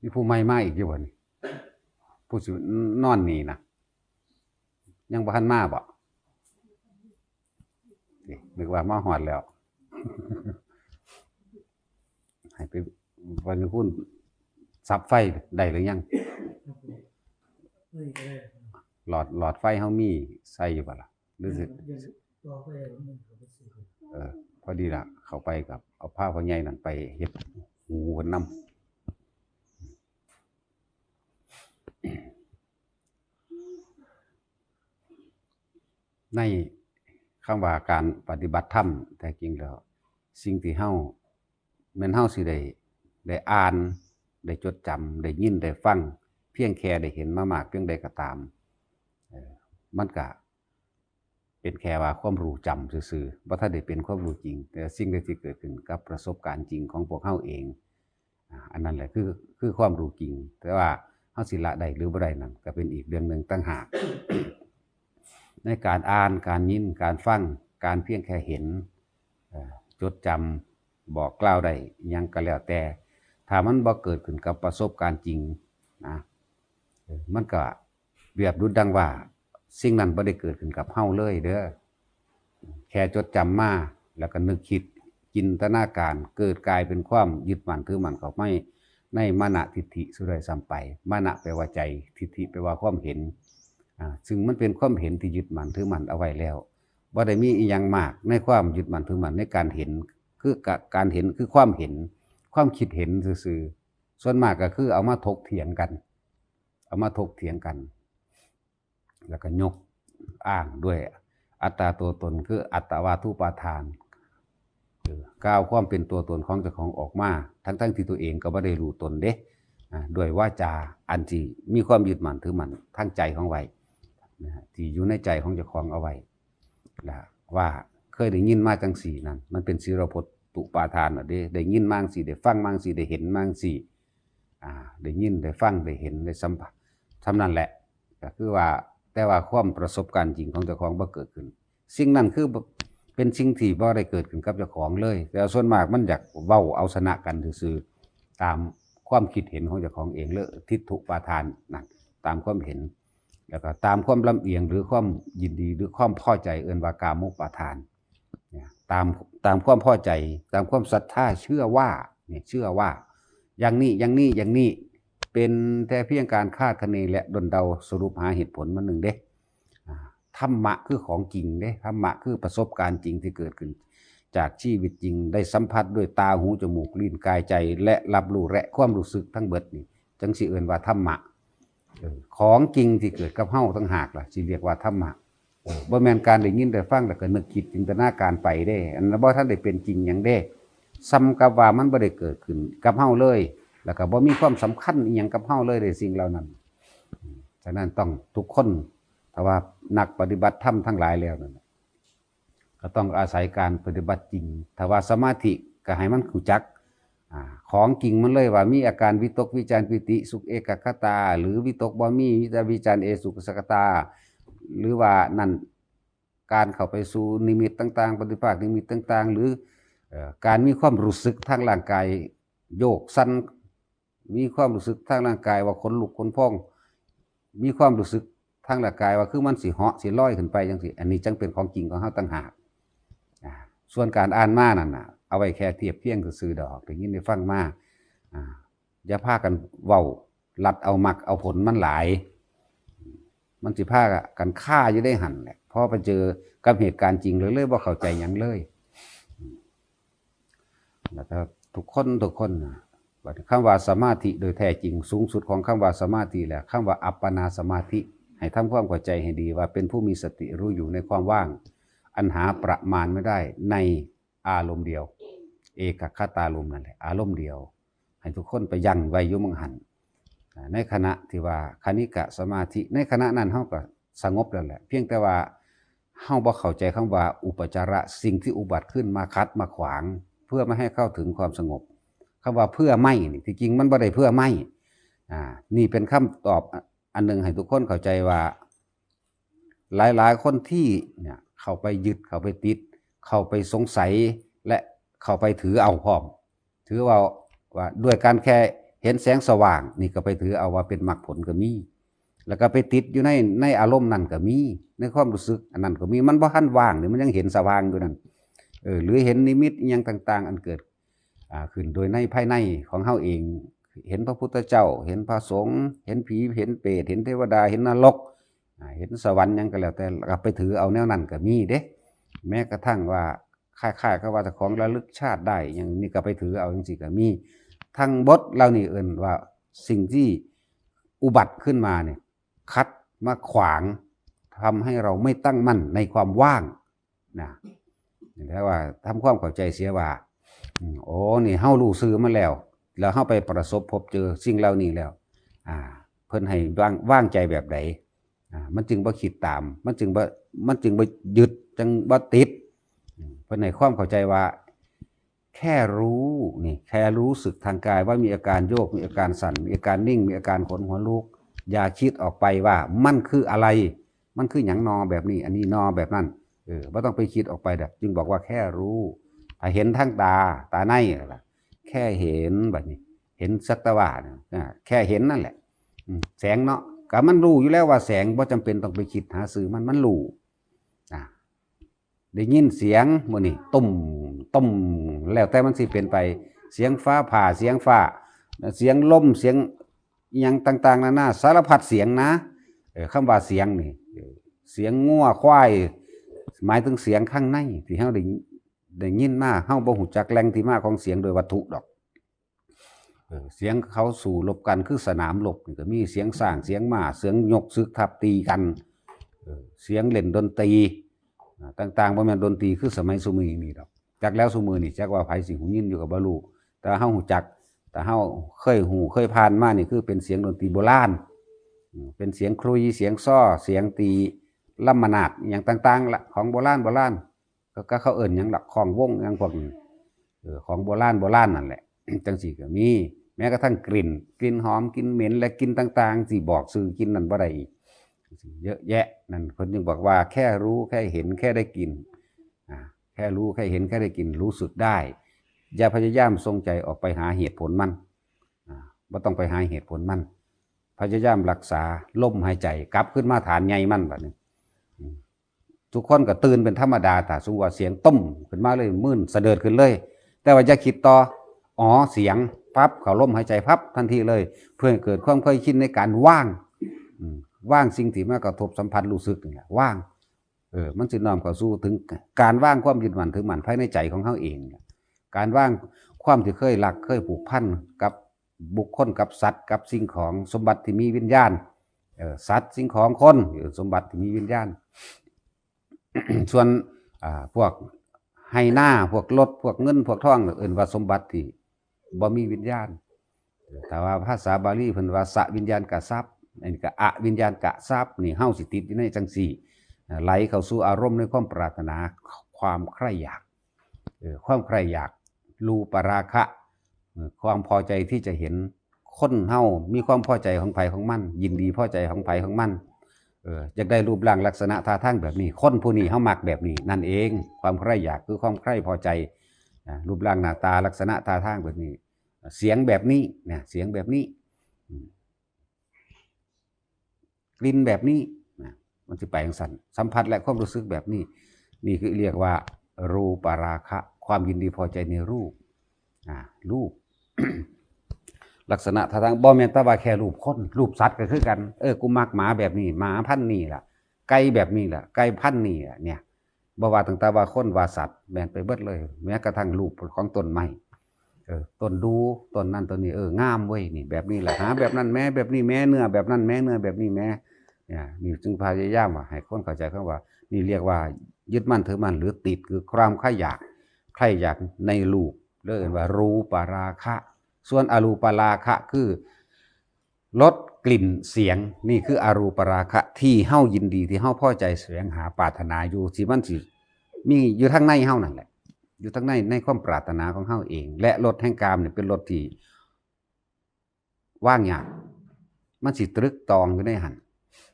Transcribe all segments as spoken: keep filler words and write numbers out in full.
มีผู้ใหม่มาอีกอยู่บ่นี่ ผู้สินอนนี่นะ ยังบ่ทันมาบ่ นี่นึกว่ามาฮอดแล้ว ให้ไป วันนี้คุณสับไฟได้หรือยัง หลอด หลอดไฟเฮามีใส่อยู่บ่ล่ะ หรือสิ เออ พอดีละ เข้าไปกับเอาผ้าพ่อใหญ่นั่นไปเฮ็ดหูเพิ่นนำ ในคำว่าการปฏิบัติธรรม แท้จริงแล้ว สิ่งที่เฮา แม่นเฮาสิได้ ได้อ่าน ได้จดจำ ได้ยิน ได้ฟัง เพียงแค่ได้เห็นมามากเพียงใดก็ตาม เอ่อ มันก็เป็นแค่ว่าความรู้จำซื่อๆ บ่ทันได้เป็นความรู้จริง แต่สิ่งใดที่เกิดขึ้นกับประสบการณ์จริงของพวกเฮาเอง อ่า อันนั้นแหละคือ คือความรู้จริง แต่ว่าเฮาสิละได้หรือบ่ได้นั่นก็เป็นอีกเรื่องหนึ่งต่างหาก ในการอ่าน การยิน การฟัง การเพียงแค่เห็น เอ่อ จดจำ บอกกล่าวได้อิหยังก็แล้วแต่ ถ้ามันบ่เกิดขึ้นกับประสบการณ์จริงนะ เอ่อ มันก็เปรียบดุจดังว่า สิ่งนั้นบ่ได้เกิดขึ้นกับเฮาเลยเด้อ แค่จดจำมา แล้วก็นึกคิด จินตนาการ เกิดกลายเป็นความยึดมั่นถือมั่นเข้าไปในมานะทิฏฐิซะด้วยซ้ำไป มานะแปลว่าใจ ทิฏฐิแปลว่าความเห็น อ่า ซึ่งมันเป็นความเห็นที่ยึดมั่นถือมั่นเอาไว้แล้ว บ่ได้มีอิหยังมากในความยึดมั่นถือมั่นในการเห็น คือกะ การเห็นคือความเห็น ความคิดเห็นซื่อๆ ส่วนมากก็คือเอามาถกเถียงกัน เอามาถกเถียงกัน แล้วก็ยกอ้างด้วยอัตตาตัวตน คืออัตตวาทุปาทาน คือกล่าวความเป็นตัวตนของเจ้าของออกมา ทั้งๆที่ตัวเองก็บ่ได้รู้ตนเด้ อ่า ด้วยวาจาอันที่มีความยึดมั่นถือมั่นทางใจของไว้นะฮะ ที่อยู่ในใจของเจ้าของเอาไว้ นะ ว่าเคยได้ยินมาจังสี่นั่น มันเป็นสีลพจน์ตุปาทานน่ะเด้ ได้ยินมาจังสี่ ได้ฟังมาจังสี่ ได้เห็นมาจังสี่ อ่า ได้ยิน ได้ฟัง ได้เห็น ได้สัมผัส เท่านั้นแหละ ก็คือว่า แต่ว่าความประสบการณ์จริงของเจ้าของบ่เกิดขึ้น สิ่งนั้นคือเป็นสิ่งที่บ่ได้เกิดขึ้นกับเจ้าของเลย แต่ส่วนมากมันอยากเว้าเอาชนะกันซื่อๆ ตามความคิดเห็นของเจ้าของเอง หรือทิฏฐุปาทานนั่น ตามความเห็น แล้วก็ตามความลำเอียง หรือความยินดี หรือความพอใจ เอิ้นว่ากามุปาทาน เนี่ย ตาม ตามความพอใจ ตามความศรัทธา เชื่อว่า เนี่ย เชื่อว่า อย่างนี้ อย่างนี้ อย่างนี้ เป็นแต่เพียงการคาดคะเนและด้นเดา สรุปหาเหตุผลมันหนึ่งเด้ อ่า ธรรมะคือของจริงเด้ ธรรมะคือประสบการณ์จริงที่เกิดขึ้นจากชีวิตจริง ได้สัมผัสด้วยตา หู จมูก ลิ้น กาย ใจ และรับรู้ และความรู้สึกทั้งเบิดนี่ จั่งสิเอิ้นว่าธรรมะ เออ ของจริงที่เกิดกับเฮาต่างหากล่ะ สิเรียกว่าธรรมะ เออ บ่แม่นการได้ยินได้ฟังแล้วก็นึกคิดจินตนาการไปเด้ อันนั้นบ่ทันได้เป็นจริงหยังเด้ ส่ำกับว่ามันบ่ได้เกิดขึ้นกับเฮาเลย แล้วก็บ่มีความสำคัญอิหยังกับเฮาเลยเด้ สิ่งเหล่านั้น ฉะนั้นต้องทุกคน ถ้าว่านักปฏิบัติธรรมทั้งหลายแล้วนั่นน่ะ ก็ต้องอาศัยการปฏิบัติจริง ถ้าว่าสมาธิก็ให้มันรู้จัก อ่า ของจริงมันเลยว่ามีอาการวิตกวิจารปีติสุขเอกัคคตา หรือวิตกบ่มี มีแต่วิจารเอสุขสักตา หรือว่านั่น การเข้าไปสู่นิมิตต่างๆ ปฏิภาคนิมิตต่างๆ หรือ เอ่อ การมีความรู้สึกทางร่างกายโยกสั่น มีความรู้สึกทางร่างกายว่าขนลุกขนพอง มีความรู้สึกทางร่างกายว่าคือมันสิเหาะสิลอยขึ้นไปจังซี่ อันนี้จั่งเป็นของจริงของเฮาต่างหาก อ่า ส่วนการอ่านมานั่นน่ะ เอาไว้แค่เทียบเคียงซื่อๆดอก ได้ยินได้ฟังมา อ่า อย่าพากันเว้าลัดเอามรรคเอาผลมันหลาย มันสิพากันคาอยู่ในหั่นแหละ พอไปเจอกับเหตุการณ์จริงเลย เลยบ่เข้าใจหยังเลย แล้วก็ทุกคน ทุกคนน่ะ บัดนี้คำว่าสมาธิโดยแท้จริง สูงสุดของคำว่าสมาธิแหละ คำว่าอัปปนาสมาธิ ให้ทำความเข้าใจให้ดีว่าเป็นผู้มีสติรู้อยู่ในความว่าง อันหาประมาณไม่ได้ในอารมณ์เดียว เอกัคคตารมณ์นั่นแหละ อารมณ์เดียว ให้ทุกคนไปยั้งไว้อยู่หม่องหั่น อ่า ในขณะที่ว่าคณิกะสมาธิ ในขณะนั้นเฮาก็สงบแล้วแหละ เพียงแต่ว่าเฮาบ่เข้าใจคำว่าอุปจาระ สิ่งที่อุบัติขึ้นมาขัดมาขวาง เพื่อไม่ให้เข้าถึงความสงบ คำว่าเพื่อไม่นี่ ที่จริงมันบ่ได้เพื่อไม่ อ่า นี่เป็นคำตอบอันหนึ่งให้ทุกคนเข้าใจว่า หลายๆคนที่เนี่ยเข้าไปยึด เข้าไปติด เข้าไปสงสัย และเข้าไปถือเอาพร้อม ถือว่า ว่าด้วยการแค่ เห็นแสงสว่าง นี่ก็ไปถือเอาว่าเป็นมรรคผลก็มี แล้วก็ไปติดอยู่ในในอารมณ์นั่นก็มี ในความรู้สึกอันนั้นก็มี มันบ่ทันว่างนี่ มันยังเห็นสว่างอยู่นั่น เออ หรือเห็นนิมิตอิหยังต่างๆ อันเกิด อ่า ขึ้นโดยในภายในของเฮาเอง เห็นพระพุทธเจ้า เห็นพระสงฆ์ เห็นผี เห็นเปรต เห็นเทวดา เห็นนรก อ่า เห็นสวรรค์หยังก็แล้วแต่ ก็ไปถือเอาแนวนั้นก็มีเด้ แม้กระทั่งว่าคล้ายๆกับว่าเจ้าของระลึกชาติได้ อย่างนี้ก็ไปถือเอาจังซี่ก็มี ทั้งหมดเหล่านี้เอิ้นว่าสิ่งที่อุบัติขึ้นมาเนี่ย ขัดมาขวาง ทำให้เราไม่ตั้งมั่นในความว่างนะ เรียกว่าทำความเข้าใจเสียว่า อืม โอ้ นี่เฮารู้ซื่อมาแล้ว แล้วเฮาไปประสบพบเจอสิ่งเหล่านี้แล้ว อ่า เพิ่นให้วาง วางใจแบบใด อ่า มันจึงบ่คิดตาม มันจึงบ่ มันจึงบ่ยึด จังบ่ติด อืม เพิ่นให้ความเข้าใจว่า แค่รู้นี่ แค่รู้สึกทางกายว่ามีอาการโยก มีอาการสั่น มีอาการนิ่ง มีอาการขนหัวลุก อย่าคิดออกไปว่ามันคืออะไร มันคือหยังนอแบบนี้ อันนี้นอแบบนั้น เออ บ่ต้องไปคิดออกไปดอก จึงบอกว่าแค่รู้ ถ้าเห็นทางตา ตาในนั่นล่ะ แค่เห็นบัดนี้ เห็นสักแต่ว่านะ อ่า แค่เห็นนั่นแหละ อืม แสงเนาะ ก็มันรู้อยู่แล้วว่าแสง บ่จำเป็นต้องไปคิดหาซื่อมัน มันรู้ อ่า ได้ยินเสียงมื้อนี้ ตุ้ม ตุ้ม แล้วแต่มันสิเป็นไป เสียงฟ้าผ่า เสียงฟ้า เสียงลม เสียงอิหยังต่างๆ นานา สารพัดเสียงนะ เออ คำว่าเสียงนี่ เออ เสียงงัวควาย หมายถึงเสียงข้างในที่เฮาได้ ได้ยินมา เฮาบ่ฮู้จักแหล่งที่มาของเสียงโดยวัตถุดอก เออ เสียงเขาสู้รบกันคือสนามรบนี่ก็มีเสียงช้าง เสียงม้า เสียงยกศึกทัพตีกัน เออ เสียงเล่นดนตรี อ่า ต่างๆ บ่แม่นดนตรีคือสมัยซุมื้อนี้ดอก จักแล้วซุมื้อนี้จักว่าไผสิฮู้ยินอยู่ก็บ่รู้ แต่เฮาฮู้จัก แต่เฮาเคยฮู้เคยผ่านมานี่คือเป็นเสียงดนตรีโบราณ อืม เป็นเสียงขลุ่ย เสียงซอ เสียงตีลำนาด อิหยังต่างๆ ละ ของโบราณโบราณ ก็ ก็เขาเอิ้นหยังล่ะ ของวงหยังพวกนี้ เออ ของโบราณโบราณนั่นแหละ จังซี่ก็มี แม้กระทั่งกลิ่น กลิ่นหอม กลิ่นเหม็น และกลิ่นต่างๆ สิบอกชื่อกลิ่นนั่นบ่ได้อีก เยอะแยะ นั่นเพิ่นจึงบอกว่าแค่รู้ แค่เห็น แค่ได้กลิ่น อ่า แค่รู้ แค่เห็น แค่ได้กลิ่น รู้สึกได้ อย่าพยายามส่งใจออกไปหาเหตุผลมัน อ่า บ่ต้องไปหาเหตุผลมัน พยายามรักษาลมหายใจ กลับขึ้นมาฐานใหญ่มันบัดนี้ อืม ทุกคนก็ตื่นเป็นธรรมดา ถ้าสมมุติว่าเสียงตุ้มขึ้นมาเลย มื่นสะเดิดขึ้นเลย แต่ว่าอย่าคิดต่อ อ๋อ เสียง ปั๊บ เข้าลมหายใจ ปั๊บ ทันทีเลย เพื่อให้เกิดความเคยชินในการว่าง อืม ว่างสิ่งที่มากระทบสัมผัสรู้สึกนี่แหละ ว่าง เออ มันสิน้อมเข้าสู่ถึงการวางความยึดมั่นถือมั่นภายในใจของเฮาเอง การวางความที่เคยรักเคยผูกพันกับบุคคล กับสัตว์ กับสิ่งของ สมบัติที่มีวิญญาณ เออ สัตว์ สิ่งของ คน เออ สมบัติที่มีวิญญาณ ส่วน อ่า พวกไฮ่นา พวกรถ พวกเงิน พวกทอง เอิ้นว่าสมบัติที่บ่มีวิญญาณ แต่ว่าภาษาบาลีเพิ่นว่าสวิญญาณกทรัพย์ อันนี้ก็อวิญญาณกทรัพย์ นี่เฮาสิติดอยู่ในจังซี่ ไหลเข้าสู่อารมณ์ในความปรารถนา ความใคร่อยาก เออ ความใคร่อยาก รูปราคะ เออ ความพอใจที่จะเห็น คนเฮามีความพอใจของไผของมัน ยินดีพอใจของไผของมัน เออ อยากได้รูปร่างลักษณะท่าทางแบบนี้ คนผู้นี้เฮามักแบบนี้ นั่นเอง ความใคร่อยากคือความใคร่พอใจ อ่า รูปร่างหน้าตาลักษณะท่าทางแบบนี้ เสียงแบบนี้นะ เสียงแบบนี้ อืม กลิ่นแบบนี้นะ มันสิไปจังซั่น สัมผัสและความรู้สึกแบบนี้ นี่คือเรียกว่ารูปราคะ ความยินดีพอใจในรูป อ่า รูป ลักษณะท่าทาง บ่แม่นแต่ว่าแค่รูปคน รูปสัตว์ก็คือกัน เออ กูมักหมาแบบนี้ หมาพันธุ์นี้ล่ะ ไก่แบบนี้ล่ะ ไก่พันธุ์นี้ล่ะ เนี่ย บ่ว่าตั้งแต่ว่าคนว่าสัตว์ แม่นไปเบิดเลย แม้กระทั่งรูปของต้นไม้ เออ ต้นดู ต้นนั้นต้นนี้ เออ งามเว้ย นี่แบบนี้แหละ หาแบบนั้นแม้ แบบนี้แม้ เนื้อแบบนั้นแม้ เนื้อแบบนี้แม้ เนี่ย นี่จึงพยายามว่าให้คนเข้าใจคำว่า นี่เรียกว่ายึดมั่นถือมั่น หรือติด คือความใคร่อยาก ใคร่อยากในรูป เรียกว่ารูปราคะ ส่วนอรูปราคะคือ รส กลิ่น เสียง นี่คืออรูปราคะที่เฮายินดี ที่เฮาพอใจแสวงหาปรารถนาอยู่ ที่มันสิมีอยู่ทางในเฮานั่นแหละ อยู่ทางใน ในความปรารถนาของเฮาเอง และรสแห่งกามเนี่ยเป็นรสที่วางยาก มันสิตรึกตองอยู่ในหั่น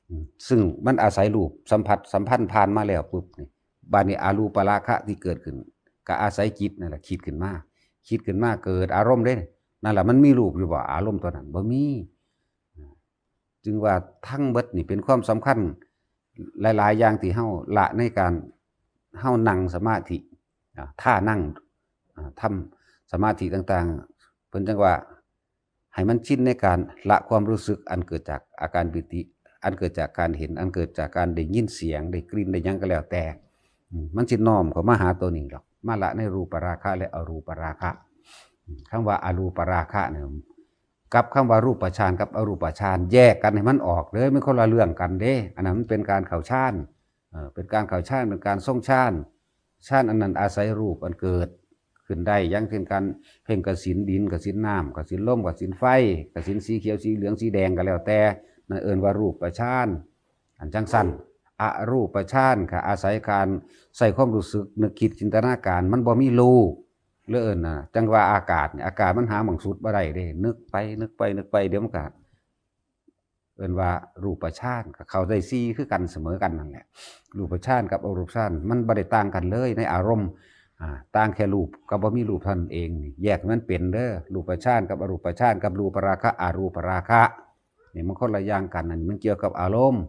อืม ซึ่งมันอาศัยรูปสัมผัสสัมพันธ์ผ่านมาแล้วปุ๊บนี่ บาดนี้อรูปราคะที่เกิดขึ้น ก็อาศัยจิตนั่นแหละคิดขึ้นมา คิดขึ้นมาเกิดอารมณ์เด้ นั่นแหละ มันมีรูปอยู่บ่ อารมณ์ตัวนั้นบ่มี จึงว่าทั้งเบิดนี่เป็นความสำคัญหลายๆ อย่างที่เฮาละในการเฮานั่งสมาธิ อ่า ท่านั่ง อ่า ทำสมาธิต่างๆ เพิ่นจังว่าให้มันชินในการละความรู้สึกอันเกิดจากอาการปีติ อันเกิดจากการเห็น อันเกิดจากการได้ยินเสียง ได้กลิ่น ได้หยังก็แล้วแต่ อืม มันสิน้อมเข้ามาหาตัวนี้หรอก มาละในรูปราคะและอรูปราคะ อืม คำว่าอรูปราคะเนี่ย กับคำว่ารูปฌานกับอรูปฌานแยกกันให้มันออกเด้อ มันคนละเรื่องกันเด้ อันนั้นมันเป็นการเข้าฌาน เอ่อ เป็นการเข้าฌาน เป็นการทรงฌาน ฌานอันนั้นอาศัยรูปอันเกิดขึ้นได้ อย่างเช่นการเพ่งกสิณดิน กสิณน้ำ กสิณลม กสิณไฟ กสิณสีเขียว สีเหลือง สีแดงก็แล้วแต่ นั่นเอิ้นว่ารูปฌาน อันจังซั่น อรูปฌานก็อาศัยการใช้ความรู้สึกนึกคิดจินตนาการ มันบ่มีรูป หรือเอิ้นน่ะ จังว่าอากาศนี่ อากาศมันหาหม่องสุดบ่ได้เด้ นึกไป นึกไป นึกไป เดี๋ยวมันก็ เอิ้นว่ารูปฌาน ก็เข้าได้สี่คือกัน เสมอกันนั่นแหละ รูปฌานกับอรูปฌาน มันบ่ได้ต่างกันเลยในอารมณ์ อ่า ต่างแค่รูปกับบ่มีรูปเท่านั้นเอง แยกให้มันเป็นเด้อ รูปฌานกับอรูปฌาน กับรูปราคะ อรูปราคะ นี่มันคนละอย่างกัน อันนี้มันเกี่ยวกับอารมณ์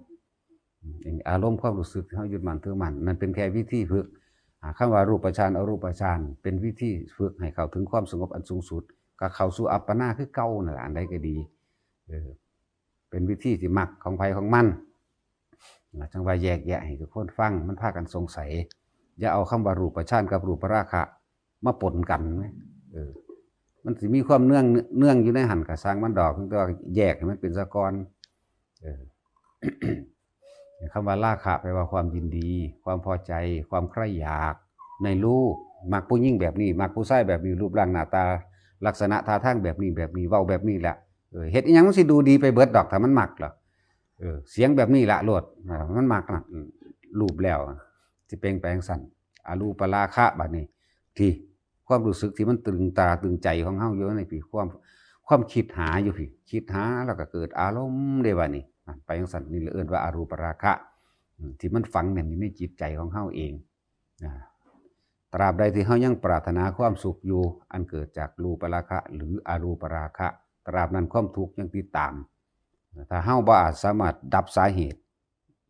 อืม อารมณ์ความรู้สึกที่เฮายึดมั่นถือมั่น นั่นเป็นแค่วิธีฝึก อ่า คำว่ารูปฌาน อรูปฌาน เป็นวิธีฝึกให้เข้าถึงความสงบอันสูงสุด ก็เข้าสู่อัปปนาคือเก่านั่นแหละ อันใดก็ดี เออ เป็นวิธีที่มักของไผของมัน อ่า จังว่าแยกแยะให้ทุกคนฟัง มันพากันสงสัย อย่าเอาคำว่ารูปฌานกับรูปราคะมาปนกันนะ เออ มันสิมีความเนื่อง เนื่องอยู่ในหั่นก็ซ่างมันดอก แต่ว่าแยกให้มันเป็นซะก่อน เออ คำว่าราคะแปลว่าความยินดี ความพอใจ ความใคร่อยากในรูป มักผู้หญิงแบบนี้ มักผู้ชายแบบนี้ รูปร่างหน้าตา ลักษณะท่าทางแบบนี้ แบบนี้ เว้าแบบนี้แหละ เออ เฮ็ดอิหยังมันสิดูดีไปเบิดดอก ถ้ามันมักล่ะ เออ เสียงแบบนี้ละโลด อ่า มันมักนะ อืม รูปแล้ว สิเป็นไปจังซั่น อรูปราคะบัดนี้ ที่ความรู้สึกที่มันตรึงตาตรึงใจของเฮาอยู่ในพี้ ความ ความคิดหาอยู่พี้ คิดหาแล้วก็เกิดอารมณ์ได้บัดนี้ อ่ะ ไปจังซั่น นี่เอิ้นว่าอรูปราคะ อืม ที่มันฝังแน่นอยู่ในจิตใจของเฮาเอง อ่า ตราบใดที่เฮายังปรารถนาความสุขอยู่ อันเกิดจากรูปราคะหรืออรูปราคะ ตราบนั้นความทุกข์ยังติดตาม ถ้าเฮาบ่อาจสามารถดับสาเหตุ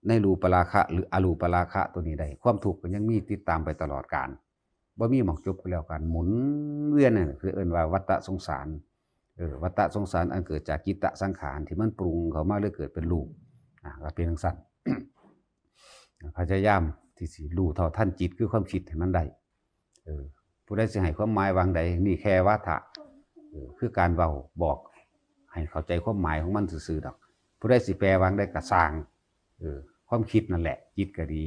ในรูปราคะหรืออรูปราคะตัวนี้ได้ ความทุกข์ก็ยังมีติดตามไปตลอดกาล บ่มีหม่องจบก็แล้วกัน หมุนเวียนนั่นคือเอิ้นว่าวัฏสงสาร เออ วัฏสงสารอันเกิดจากจิตตสังขารที่มันปรุงเข้ามาเลยเกิดเป็นรูป อ่ะ ก็เป็นจังซั่น พยายามที่สิรู้เท่าทันจิตคือความคิดให้มันได้ เออ ผู้ใดสิให้ความหมายวางใด นี่แค่วาทะ เออ คือการเว้าบอกให้เข้าใจความหมายของมันซื่อๆดอก ผู้ใดสิแปลวางใดก็ซ่าง เออ ความคิดนั่นแหละ จิตก็ดี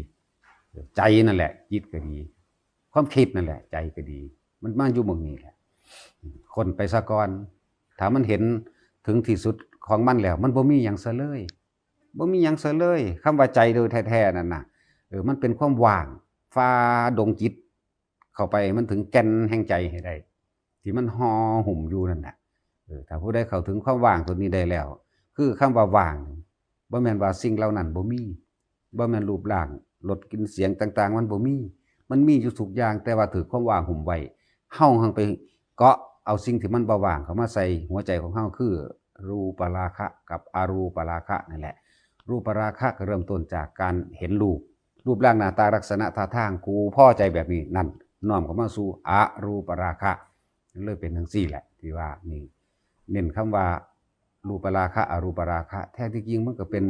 เออ ใจนั่นแหละ จิตก็ดี ความคิดนั่นแหละ ใจก็ดี มันมาอยู่หม่องนี้แหละ ค้นไปซะก่อน ถ้ามันเห็นถึงที่สุดของมันแล้ว มันบ่มีหยังซะเลย บ่มีหยังซะเลย คำว่าใจโดยแท้ๆนั่นน่ะ เออ มันเป็นความว่าง ฝ่าดงจิตเข้าไป มันถึงแก่นแห่งใจให้ได้ ที่มันห่อหุ้มอยู่นั่นน่ะ เออ ถ้าผู้ใดเข้าถึงความว่างตัวนี้ได้แล้ว คือคำว่าว่าง บ่แม่นว่าสิ่งเหล่านั้นบ่มี บ่แม่นรูปร่าง รส กลิ่น เสียงต่างๆ มันบ่มี มันมีอยู่ทุกอย่าง แต่ว่าถืกความว่างหุ้มไว้ เฮาหังไปเกาะเอาสิ่งที่มันบ่ว่างเข้ามาใส่หัวใจของเฮา คือรูปราคะกับอรูปราคะนั่นแหละ รูปราคะก็เริ่มต้นจากการเห็นรูป รูปร่างหน้าตาลักษณะท่าทาง กูพอใจแบบนี้ นั่น น้อมเข้ามาสู่อรูปราคะ เลยเป็นจังซี่แหละ ที่ว่านี่ เน้นคำว่ารูปราคะ อรูปราคะ แท้ที่จริงมันก็เป็น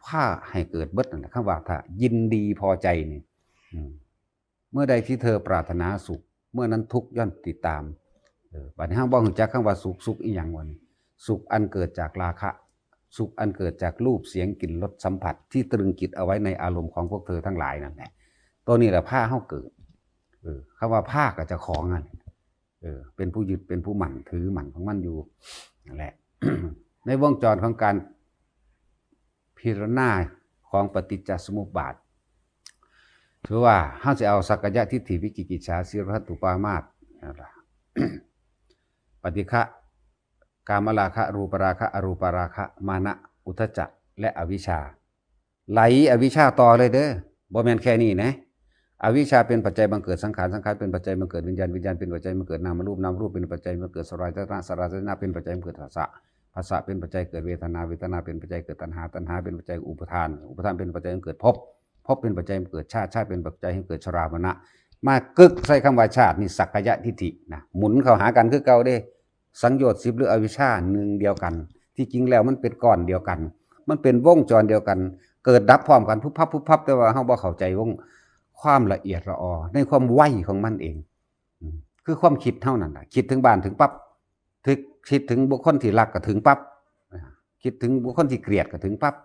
พาให้เกิดเบิดนั่นแหละ คำว่าถ้ายินดีพอใจนี่ อืม เมื่อใดที่เธอปรารถนาสุข เมื่อนั้นทุกข์ย่อมติดตาม เออ บัดนี้เฮาบ่รู้จักคำว่าสุข สุขอีหยังวะนี่ สุขอันเกิดจากราคะ สุขอันเกิดจากรูป เสียง กลิ่น รส สัมผัส ที่ตรึงจิตเอาไว้ในอารมณ์ของพวกเธอทั้งหลายนั่นแหละ ตัวนี้แหละพาเฮาเกิด เออ คำว่าพาก็เจ้าของนั่น เออ เป็นผู้ยึด เป็นผู้มั่น ถือมั่นของมันอยู่ นั่นแหละ ในวงจรของการพิจารณาของปฏิจจสมุปบาท ถือว่าเฮาสิเอาสักกายทิฏฐิ วิจิกิจฉา สีลัพพัตตุปามาส นั่นล่ะ ปฏิฆะ กามราคะ รูปราคะ อรูปราคะ มานะ อุทธัจจะ และอวิชชา ไหลอวิชชาต่อเลยเด้อ บ่แม่นแค่นี้นะ อวิชชาเป็นปัจจัยบังเกิดสังขาร สังขารเป็นปัจจัยบังเกิดวิญญาณ วิญญาณเป็นปัจจัยบังเกิดนามรูป นามรูปเป็นปัจจัยบังเกิดสลายตนะ สลายตนะเป็นปัจจัยบังเกิดผัสสะ ผัสสะเป็นปัจจัยเกิดเวทนา เวทนาเป็นปัจจัยเกิดตัณหา ตัณหาเป็นปัจจัยอุปาทาน อุปาทานเป็นปัจจัยบังเกิดภพ ภพเป็นปัจจัยบังเกิดชาติ ชาติเป็นปัจจัยให้เกิดชรามรณะ มากึกใส่คำว่าชาตินี่สักกายทิฏฐินะ หมุนเข้าหากันคือเก่าเด้ สังโยชน์สิบหรืออวิชชาหนึ่งเดียวกัน ที่จริงแล้วมันเป็นก้อนเดียวกัน มันเป็นวงจรเดียวกัน เกิดดับพร้อมกันพุบพับพุบพับ แต่ว่าเฮาบ่เข้าใจวงความละเอียดละออในความไวของมันเอง อืม คือความคิดเท่านั้นล่ะ คิดถึงบ้านถึงปั๊บ ถึง คิดถึงบุคคลที่รักก็ถึงปั๊บ อ่า คิดถึงบุคคลที่เกลียดก็ถึงปั๊บ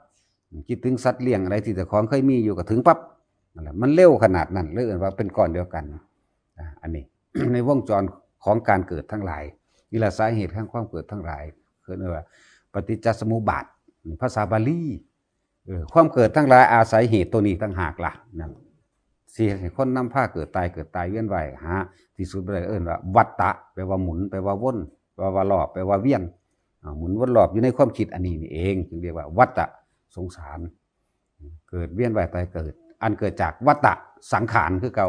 คิดถึงสัตว์เลี้ยงอะไรที่เจ้าของเคยมีอยู่ก็ถึงปั๊บ นั่นแหละ มันเร็วขนาดนั้นเลยเอิ้นว่าเป็นก้อนเดียวกัน อ่า อันนี้ ในวงจรของการเกิดทั้งหลาย นี่แหละสาเหตุแห่งความเกิดทั้งหลาย คือเรียกว่าปฏิจจสมุปบาท ภาษาบาลี เออ ความเกิดทั้งหลายอาศัยเหตุตัวนี้ต่างหากล่ะ นั่น สิให้คนนำพาเกิดตาย เกิดตายเวียนว่ายหาที่สุดบ่ได้ เอิ้นว่าวัฏฏะ แปลว่าหมุน แปลว่าวน แปลว่ารอบ แปลว่าเวียน อ่า หมุนวนรอบอยู่ในความคิดอันนี้นี่เอง จึงเรียกว่าวัฏฏะสงสาร เกิดเวียนว่ายตายเกิด อันเกิดจากวัฏฏะสังขารคือเก่า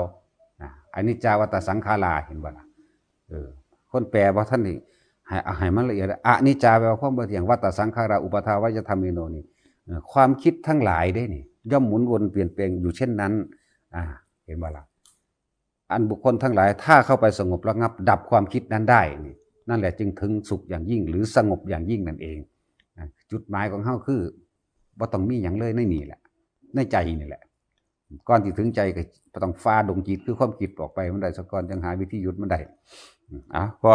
อ่า อนิจจาวัฏฏะสังขารา เห็นบ่ล่ะ เออ คนแปลว่าท่านนี่ ให้ ให้มันละเอียด อนิจจาแปลว่าความบ่เที่ยง วัฏฏะสังขารา อุปาทาวยธัมมิโน นี่ เอ่อ ความคิดทั้งหลายเด้นี่ ย่อมหมุนวนเปลี่ยนแปลงอยู่เช่นนั้น อ่า เห็นบ่ล่ะ อันบุคคลทั้งหลาย ถ้าเข้าไปสงบระงับดับความคิดนั้นได้นี่ นั่นแหละจึงถึงสุขอย่างยิ่ง หรือสงบอย่างยิ่งนั่นเอง อ่า จุดหมายของเฮาคือบ่ต้องมีหยังเลยในนี่แหละ ในใจนี่แหละ ก่อนที่ถึงใจก็ต้องฝ่าดงจิตคือความคิดออกไปมันได้ซะก่อน จังหาวิธีหยุดมันได้ อืม อ่ะ พอ